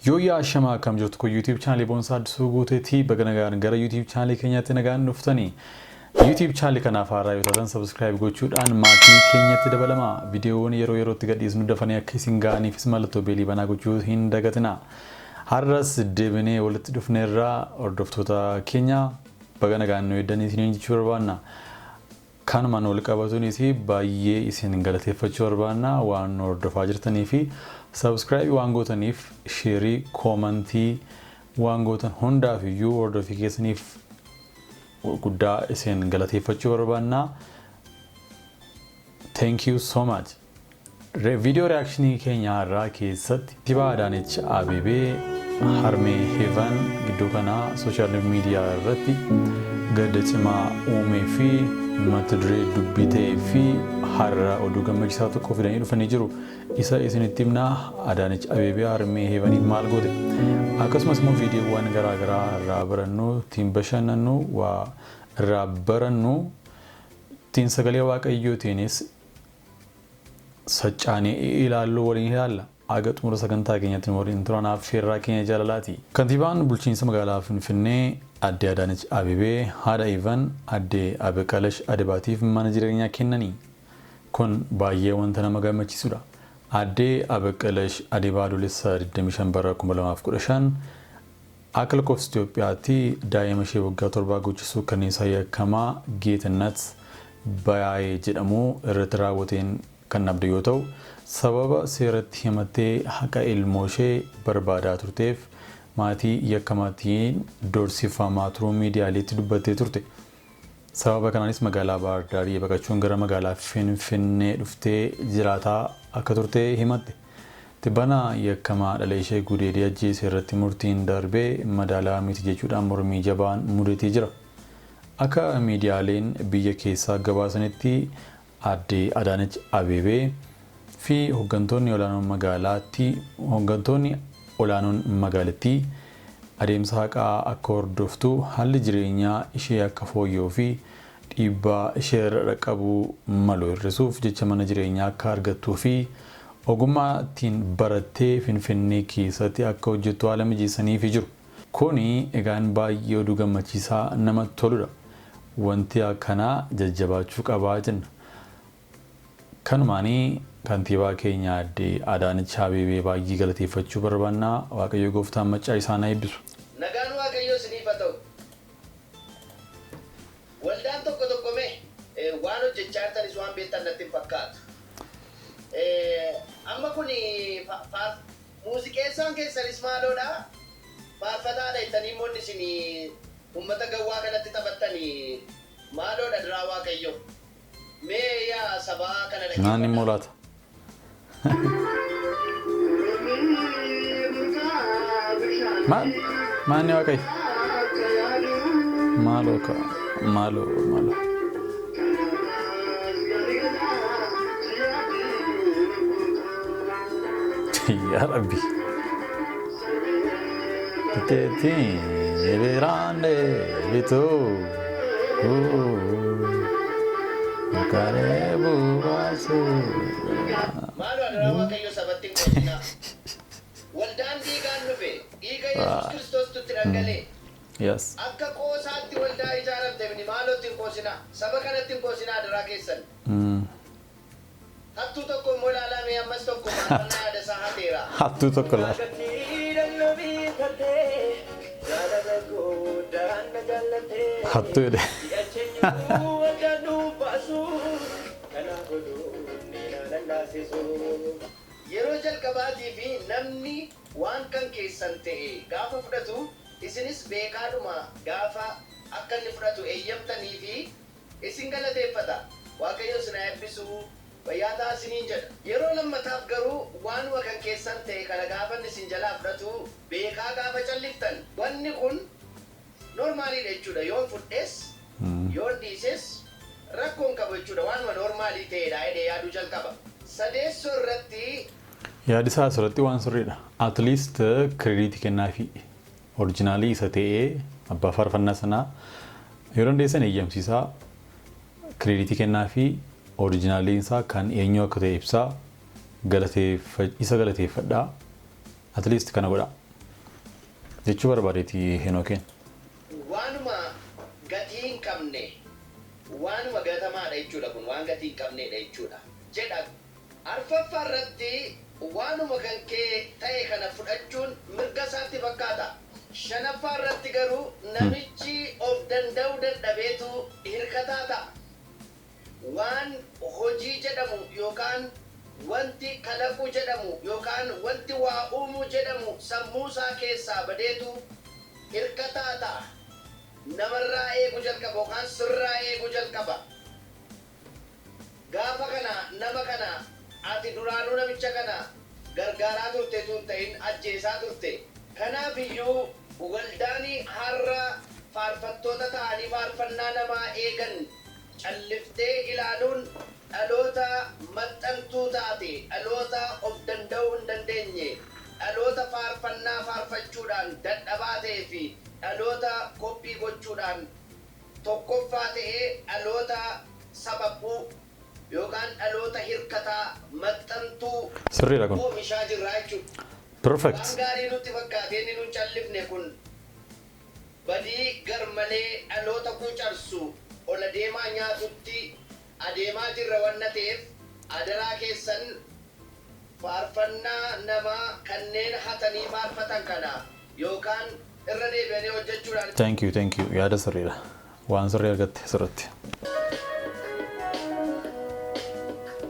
Yooyyaa, ashamaa, akkam jirtu? Kun YouTube channelii Boonsaa Addisuu Guuteetii. Baga nagaan gara YouTube channelii keenyaatti nagaan dhuftanii. YouTube channelii kanaaf haaraa yoo taatan, subscribe gochuudhaan maatii keenyatti dabalama. Viidiyoowwan yeroo yerootti gadhiisnu dafanii akka isin ga'aniifis mallattoo bellii banaa gochuu hin dagatina. Har'as deebinee walitti dhufneerraa, hordoftoota keenya, baga nagaan nu eeddanii isiniin jechuu barbaanna. Kanumaan wal qabatuunis baay'ee isin galateeffachuu barbaanna, waan nu hordofaa jirtanii fi subscribe waan gootaniif, share, comment waan gootan hundaaf iyyuu hordofii keessaniif guddaa isin galateeffachuu barbaanna. Thank you so much. Viidiyoo reactionii keenya har'aa keessatti Kantiibaa Adaanech Abeebee harmee Heevan gidduu kanaa social media irratti gadda cimaa uumee fi mata duree dubbii ta'ee fi har'a oduu gammachiisaa tokko fidanii dhufanii jiru. Isa isinitti himnaa. Adaanech Abeebee harmee Heevaniif maal goote? Akkasumas immoo viidiyoowwan garaagaraa irraa barannu, ittiin bashannannu, waa irraa barannu, ittiin sagalee Waaqayyootiinis saccaanee ilaallu waliin ilaalla. Aga xumura sagantaa keenyatti nu waliin turan affeerraa keenya jaalalaati. Kantiibaan bulchiinsa magaalaa Finfinnee Aadde Adaanech Abeebee haadha Ivan Aadde Abeqalesh Adebaatiif mana jireenyaa kennanii. Kun baay'ee wanta nama gammachiisudha. Aadde Abeqalesh Adebaa Adoolessa 25 bara 2015 akka lakkoofsa Itoophiyaatti daa'ima ishee waggaa 7 gochisuu kanniisaa yakkamaa Geetannat Bayaayee jedhamu irratti raawwateen kan dhabde yoo ta'u, sababa seeratti himattee haqa ilmooshee barbaadaa turteef maatii yakkamaatiin doorsifamaa turuu miidiyaaleetti dubbattee turte. Sababa kanaanis magaalaa Baahir baqachuun gara magaalaa Finfinnee dhuftee jiraataa akka turte himatte. Tibbana yakkamaa dhala ishee gudeedee ajjeese irratti murtiin darbee madaalawaa miti jechuudhaan mormii jabaan mudatee jira. Akka miidiyaaleen biyya keessaa gabaasanitti, Aadde Adaanech Abeebee fi hooggantoonni olaanoon magaalattii adeemsa haqaa akka hordoftu, haalli jireenyaa ishee akka fooyya'uu fi dhiibbaa ishee irra dhaqqabuu malu hir'isuuf jecha mana jireenyaa akka argattuu fi ogummaa ittiin barattee Finfinnee keessatti akka hojjettu haala mijeessaniifii jiru. Kuni egaan baay'ee oduu gammachiisaa namatti toludha. Wanti akkanaa jajjabaachuu qabaa jenna. Kanumaanii kantiibaa keenya Aadde Adaanech Abeebee baay'ee galateeffachuu barbaanna. Waaqayyo gooftaan maccaa isaan haa eebbisu. Nagaan Waaqayyoo isiniif haa ta'u. Waldaan tokko tokko mee waan hojjechaa jirtanis waan beektan natti hin fakkaatu. Amma kun muuziqeessaan keessanis maaloodha, faarfataadha jettanii immoo inni isin uummata gawwaa kanatti taphattanii maaloodha, diraa Waaqayyo. Mee yaa sabaa kana Naan immoo dhaggeeffadhaa. Laata. Maal? Maanni Waaqayyo? Maaloo ka maaloo maaloo. Yaa Rabbi. Teetiin biraan deebitu. Karee buubaasu. Maaloo adaraa Waaqayyo, sabatti hin qoosinaa. Waldaan dhiigaan dhufe, dhiiga Yesuus Kiristoostu itti dhangalee. Akka qoosaatti waldaa ijaaramte mini, maalootti hin qoosinaa. Saba kanatti hin qoosinaa, adaraa keessan. Hattuu tokko immoo ilaalaa mee, ammas tokko faarfannaa yaada isaa hateera. Hattuu tokko laala. Hattuu jedhe. Yeroo jalqabaatii fi namni waan kan keessan ta'e gaafa fudhatu, isinis beekaadhuma gaafa akka inni fudhatu eeyyamtanii fi isin galateeffata. Waaqayyo isin haa eebbisu, fayyaa ta'aa isiniin jedha. Yeroo lammataaf garuu waanuma kan keessan ta'e kana gaafa inni isin jalaa fudhatu beekaa gaafa calliftan, wanni kun normaliidha jechuudha. Yoon fudhes yoon dhiises rakkoo hin qabu jechuudha. Waanuma normalii ta'edha jedhee yaaduu jalqaba. Sadeessoo irratti Yaadi isaa asirratti waan sirriidha. At least credit kennaafi. Originalii isa ta'ee abbaa faarfannaa sanaa yoo dandeessan eeyyamsiisaa, credit kennaafi, originaliin isaa kan eenyu akka ta'e ibsaa, isa galateeffadhaa. At least kana godhaa. Jechuu barbaadeeti Henookeen. Waanuma gatii hin qabne, waanuma gatamaadha jechuudha, kun waan gatii hin qabnedha jechuudha jedha. Arfaffaa irratti waanuma kan kee ta'e kana fudhachuun mirga isaatti fakkaata. Shanaffaa irratti garuu namichi of danda'uu dadhabeetu hirkataa ta'a. Waan hojii jedhamu yookaan wanti kalaquu jedhamu yookaan wanti waa uumuu jedhamu sammuu isaa keessaa badeetu hirkataa ta'a. Namarraa eeguu jalqaba yookaan sirraa eeguu jalqaba. Gaafa kana nama kana ati duraanuu namicha kana gargaaraa turte tun ta'in ajjeesaa turte. Kanaaf iyyuu waldaanii har'a faarfattoota ta'anii faarfannaa namaa eegan calliftee ilaaluun dhaloota maxxantuu taate, dhaloota of danda'uu hin dandeenye, dhaloota faarfannaa faarfachuudhaan dadhabaa ta'ee fi dhaloota koppii gochuudhaan tokkoffaa ta'ee dhaloota sabaphuu yookaan dhaloota hirkataa maxxantuu Sirriidha kun. oomishaa jirra jechuudha. Perfect. Waan gaarii nutti fakkaatee inni nun callifne kun badii garmalee dhaloota quucarsu ola deemaa nyaatutti adeemaa jirra wanna ta'eef, adaraa keessan faarfannaa namaa kanneen hatanii faarfatan kana yookaan irra deebi'anii hojjechuudhaan Thank you, thank you. Yaada sirriidha. Waan sirrii argatte sirriitti.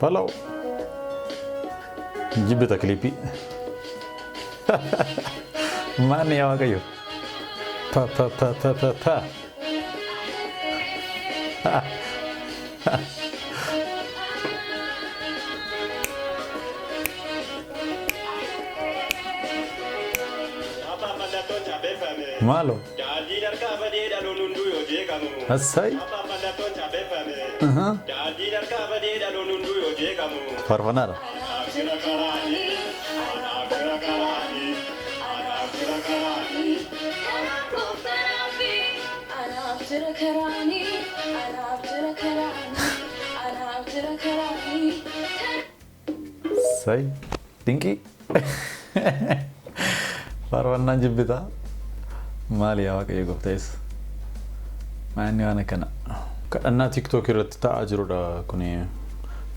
Bala'u. Jibbita kilippii. Maanni yaa Waaqayyo. Pa pa pa pa pa pa. Abbaan mallattoon cabeeffame. Maalo. Daandiin harkaa badee dhaloon hunduu yoo jeeqamu. Assai. Abbaan mallattoon cabeeffame. Daandiin harkaa badee dhaloon hunduu yoo jeeqamu. Faarfannaadha. Anaaf jira karaanii, anaaf jira karaanii, anaaf jira karaanii. Anaaf jira karaanii, anaaf jira karaanii, anaaf jira karaanii. Assai. Dinqii. Faarfannaan jibbitaa. Maali yaa Waaqayyo gooftaa? Maanni waan akkana. Kadhannaa TikTok irratti ta'aa jirudha kuni,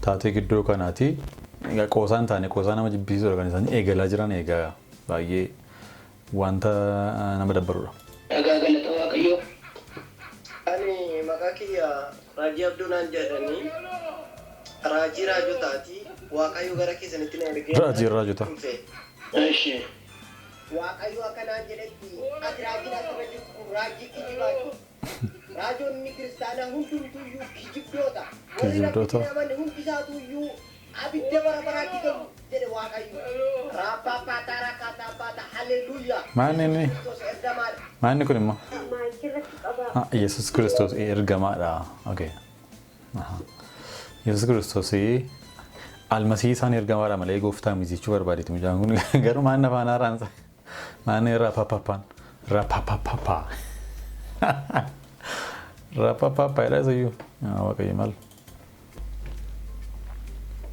taatee gidduu kanaati. Egaa qoosaa hin taane, qoosaa nama jibbisiisudha kan isaan eegalaa jiran. Egaa baay'ee wanta nama dabbarudha. Dhagaa galata Waaqayyoo. Ani maqaa kiyya Raajii Abduu naan jedhanii, raajii raajotaati. Waaqayyo gara keessanitti na ergee. Raajii raajota. Dhufe. Eshi. Waaqayyo akkanaan jedhetti, ati raajiin asirra jirtu kun raajii kijibaati. Raajonni kiristaanaa hundumtuyyuu kijibdoota. Warri Kijibdoota. Rabbitti amanne hundi isaatuyyuu abidda bara baraatti galu jedhe Waaqayyo. Raappaappaataa rakkaataa haleluuyaa. Maanni inni? Kiristoos ergamaadha. Maanni kun immoo? Ah, Yesus Kiristoos ergamaadha. Okay. Aha. Yesus Kiristoos almasii isaan ergamaadha malee gooftaa miti jechuu barbaadeeti mucaan kun. Garuu maanni afaan haaraan maanni raapapapaan rapapapapa rapapapa jedha isayyuu. Yaa Waaqayyo, maal?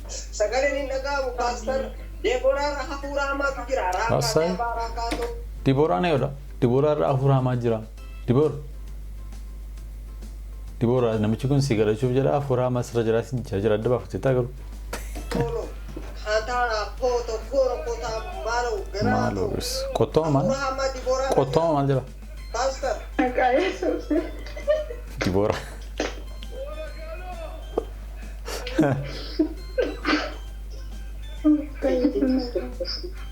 Sagaleen hin dhaga'amu, Pastor. Deebooraan hafuura hamaatu jira. Assai. Raakkaa raakkaatoo. Dibooraan eeyyoodha. Dibooraa irra hafuura hamaa jira. Diboor. Diboora, namichi kun si galachuuf jedha, hafuura hamaa sirra jira jira, adda baafatee garuu. Toolo. Hantaara pooto kooro kootaa maaloo Maaloo qottoo maal? Hafuura hamaa Dibooraa. Qottoo maal jira? Pastor. Diboora.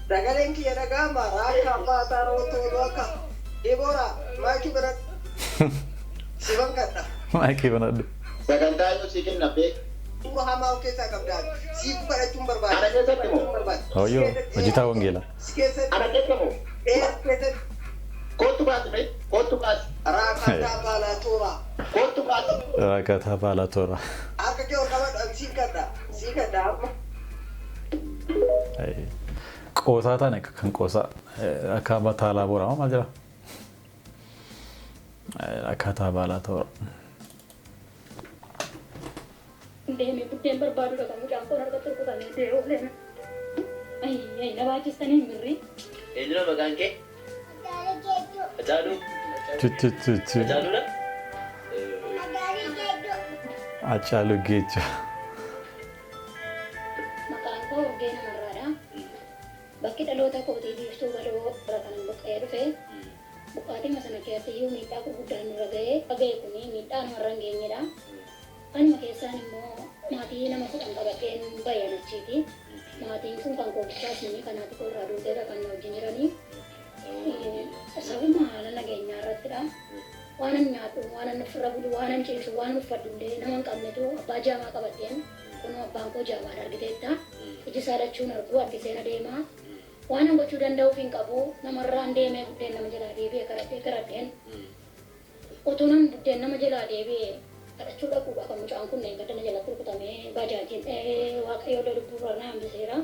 Sagaleen kiyya dhaga'ama. Raakkaa baataa rootoo akka. Dibooraa maakii bira. Siban kadha. Maayikii banadhu. Sagantaa yoo si kenna bee. Hafuura hamaa of keessaa qabdaa. Siif kadhachuun barbaada. Ana keessatti moo? Hoyyoo, hojjetaa wangeelaa. Si keessatti. Ana keessa moo? Ee, keessatti. Kootu baasi mee? Kootu baasi. Raakkaa baalaa toora. Kootu baasi. Raakataa baalaa toora. Harka kee ol qabadhu, siif kadha. Siif kadha amma. Qoosaa taane kan qoosaa akka bataalaa booraa maal jira? Akkaataa baalaa toora. Deemee buddeen barbaadu dhaqa, mucaan koon harkatti rukutamee dee'uu. Ayyi, na baachistanii hin birrii. Eenyudha maqaan kee? Hacaaluu. Chuchuchuchu. Hacaaluudha? Hacaaluu Geechoo. Maqaan koo Urgee Namarraadha. Bakki dhaloota kootii Biiftuu Baloo bira kanan buqqa'ee dhufe. Buqqaatima sana keessatti iyyuu miidhaa gurguddaan nurra ga'ee. Ga'e kun miidhaa namarra hin geenyedha. Kanuma keessaan immoo maatii nama 10 qabadheen bayan achiiti. Maatiin kun kan koo bichaas miti kan haati koo irraa duuteerra kan na wajjin jiranii. Sababuma haala nageenyaa irrattidha. Waanan nyaadhu, waanan ofirra bulu, waanan ciisu, waanan uffadhu illee nama hin qabnetu abbaa jaamaa qabadheen kunoo abbaan koo jaamaadha argiteetta. Iji isaa lachuu hin argu harkiseen adeema. Waanan gochuu danda'uuf hin qabu. Namarraan deemee buddeen nama jalaa deebi'e kadhadhee kadhadheen utuunan buddeen nama jalaa deebi'e kadhachuu dhaquudha kan mucaan kun dheengadda na jalatti rukutamee baajaajiin dha'ee Waaqayyo illee lubbuurraa na hambiseera.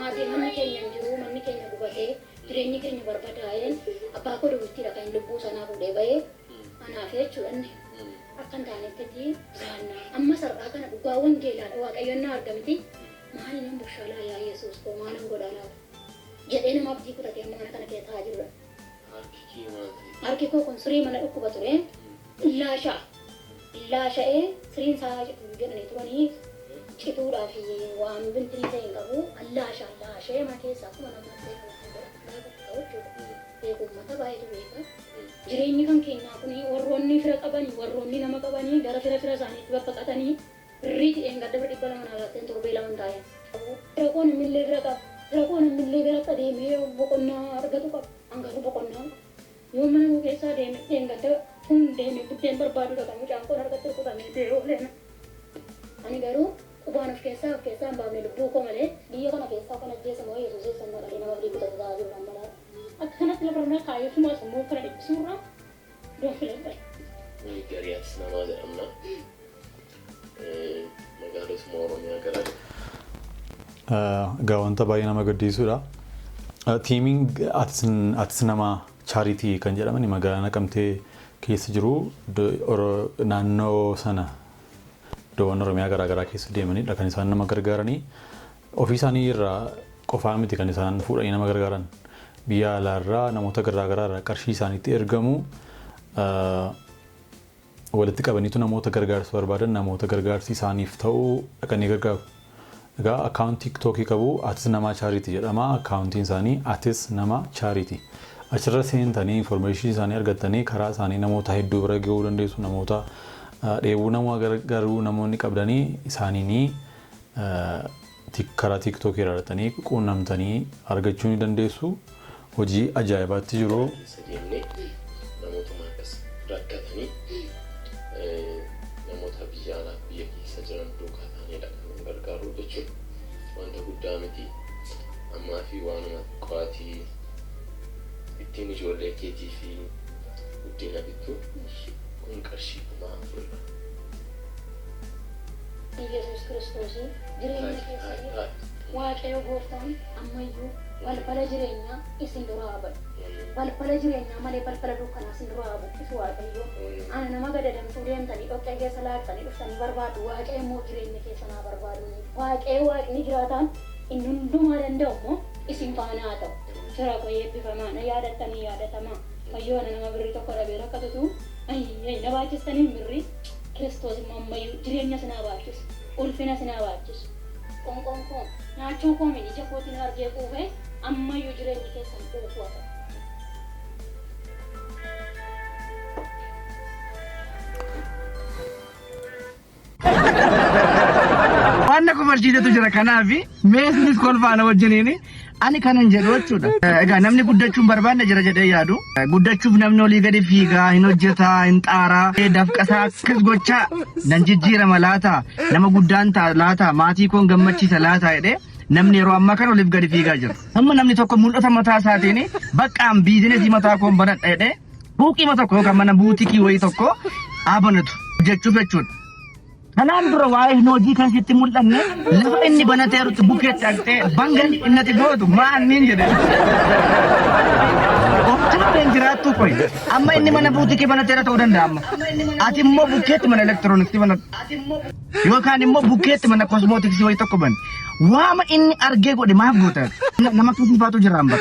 Maatiin manni keenya hin jiru manni keenya gubatee jireenyi keenya barbadaa'een abbaa koo duwwittiidha kan lubbuu sanaa fuudhee ba'ee anaaf jechuudha inni akka hin taanetti jiraanna. Ammas har'aa kana dhugaa wangeelaadha Waaqayyoon na arga miti maaliinan bushalaa yaa Yesuus koo maalan godhaa laata jedhee nama abdii kutatee amma mana kana keessa taa'aa jirudha. Harki kee maal ta'e? Harki koo kun sirii mana dhukkuba ture. Laasha'a. Laasha'ee siriin isaa citu jedhanii turanii cituudhaaf waan bintinii ta'e hin qabu. Laasha laasha'ee mana keessa akkuma namaatti gaafa ta'u jechuudha. Beeku uummata baay'eetu beeka. Jireenyi kan keenyaa kun warroonni fira qabanii warroonni nama qabanii gara fira fira isaaniitti babbaqatanii birrii dheengadda bira 200 naa laatteen torbee lama hin taa'in. Fira koo namnillee fira qaba. Fira koo namnillee gara akka deemee boqonnaa argatu qaba. An garuu boqonnaa hin qabu. Yoo mana koo keessaa deeme dheengadda tun deeme buddeen barbaadu dhaqa mucaan koon harkatti rukutamee du'ee ooleena. Ani garuu qubaan of keessaa of keessaa hin baafne lubbuu koo malee biyya kana keessaa kan ajjeese moo Yesuus eessan dhaqee nama abdii kutatu ta'aa jiru amma laata. Akka kanatti lafa irraa kaayee ofumaa sammuu kana dhiphisuurraa du'a filadha. Nuyi garii atis namaa jedhamna. Magaalotuma Oromiyaa gara Egaa wanta baay'ee nama gaddisiisudha. Tiimiin atis nama chaaritii kan jedhaman magaalaa Naqamtee keessa jiru naannoo sana iddoowwan Oromiyaa garaagaraa keessa deemanidha kan isaan nama gargaaranii. Ofii isaanii irraa qofaa miti kan isaan fuudhanii nama gargaaran. Biyya alaarraa namoota garaagaraa irraa qarshii isaaniitti ergamu walitti qabaniitu namoota gargaarsa barbaadan namoota gargaarsi isaaniif ta'u dhaqanii gargaaru. Egaa akkaawuntii TikTokii qabu Atis Namaa Charity jedhama. Akkaawuntiin isaanii Atis Nama Charity. Achirra seentanii information isaanii argattanii karaa isaanii namoota hedduu bira gahuu dandeessu. Namoota dheebuu nama gargaaruu namoonni qabdanii isaaniinii karaa TikTokii irraa dhaqxanii quunnamtanii argachuu ni dandeessu. Hojii ajaa'ibaatti jiru. Keessa deemnee namootuma akkas rakkatanii namoota biyya alaa biyya keessa jiran duukaa taanedha kan nu gargaaru jechuudha. Wanta guddaa miti. Ammaa fi waanuma xiqqootii ittiin ijoollee keetii fi buddeena bittu kun qarshii 4000dha. Iyyasuus Kiristoosii jireenya keessaniif Waaqayyo gooftaan ammayyuu balbala jireenyaa isin duraa haa banu. Balbala jireenyaa malee balbala dukkanaa isin duraa haa buqqisu Waaqayyo. Ana nama gadadamtuu deemtanii dhoqqee keessa laaqxanii dhuftanii barbaaddu Waaqayyo immoo jireenya keessan haa barbaadu. Waaqayyo Waaqni jiraataan inni hundumaa danda'u immoo isin faana haa ta'u. Fira koo eebbifamaa na yaadattanii yaadatamaa. Fayyoo ana nama birrii tokko dhabee rakkatutu ayi na baachistanii birrii Kiristoos immoo ammayyuu jireenya isin haa baachisu. Ulfina isin haa baachisu. Qoonqoon koo nyaachuu koo miti ija kootiin argee quufe ammayyuu jireenyi keessan quufuu haa ta'u. Waan na kofalchiisetu jira kanaaf mee isinis kolfaa na wajjiniin ani kanan jedhu jechuudha. Egaa namni guddachuu hin barbaanne jira jedhee yaadu. Guddachuuf namni olii gadi fiigaa, hin hojjetaa, hin xaaraa, dafqasaa akkas gochaa nan jijjiirama laata, nama guddaan ta'a laata, maatii koon gammachiisa laata jedhee namni yeroo ammaa kana oliif gadi fiigaa jira. Amma namni tokko mul'ata mataa isaatiin baqqaan biizinesii mataa koon banadha jedhee buuqii tokko yookaan mana buutikii wayii tokko haa banatu hojjechuuf jechuudha. Kanaan dura waa'ee hojii kan sitti mul'anne lafa inni banateerutti bukkeetti haqxee bangan innati gootu maal niin jedhe. Of tuuleen jiraattu qoy. Amma inni mana buutikii banateera ta'uu danda'a amma. Ati immoo bukkeetti mana elektirooniksii banadhu. Yookaan immoo bukkeetti mana kosmootiksii wayii tokko bani. Waama inni argee godhe maaf goota? Nama akkasiifaatu jira amma.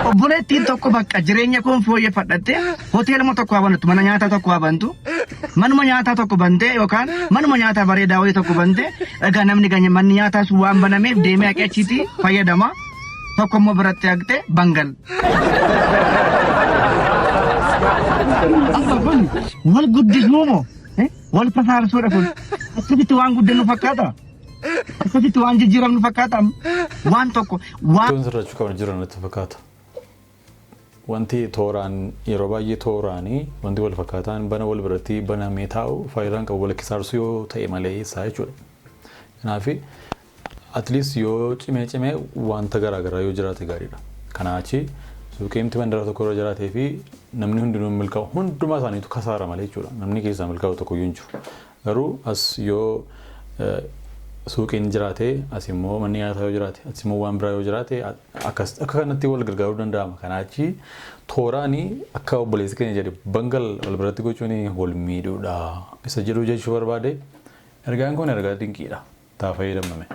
Obboleetti. Obboleettiin tokko bakka jireenya koon fooyyeffadhattee hoteeluma tokko haa banattu, mana nyaataa tokko haa bantu, manuma nyaataa tokko bantee yookaan manuma nyaataa bareedaa wayii tokko bantee, egaa namni ganya manni nyaataa sun waan banameef deemee haqee achiitii fayyadama. Tokko immoo biratti haqxee bangal. Amma kun wal guddisuu moo wal kasaarsuudha kun? Akkasitti waan guddannu fakkaata? Akkasitti waan jijjiiramnu fakkaata? Waan tokko waan Wantoonni sirrachuu qaban jiran natti fakkaata. Wanti tooraan yeroo baay'ee tooraanii wanti wal fakkaataan bana wal biratti banamee taa'u faayidaan qabu wal kisaarsuu yoo ta'e malee isaa jechuudha. Kanaaf at least yoo cimee cimee wanta garaagaraa yoo jiraate gaariidha. Kanaa achi suuqiimti mandara tokko irra jiraatee fi namni hundinuu milkaa'u hundumaa isaaniitu kasaara malee jechuudha. Namni keessaa milkaa'u tokko iyyuu hin jiru. Garuu as yoo suuqiin jiraate, as immoo manni nyaataa yoo jiraate, as immoo waan biraa yoo jiraate, akkas akka kanatti wal gargaaruu danda'ama. Kanaa achi tooraanii akka obboleessi keenya jedhe bangal wal biratti gochuun wal miidhuudha. Isa jedhu jechuu barbaade. Ergaan kun ergaa dinqiidha. Taa fayyadamname.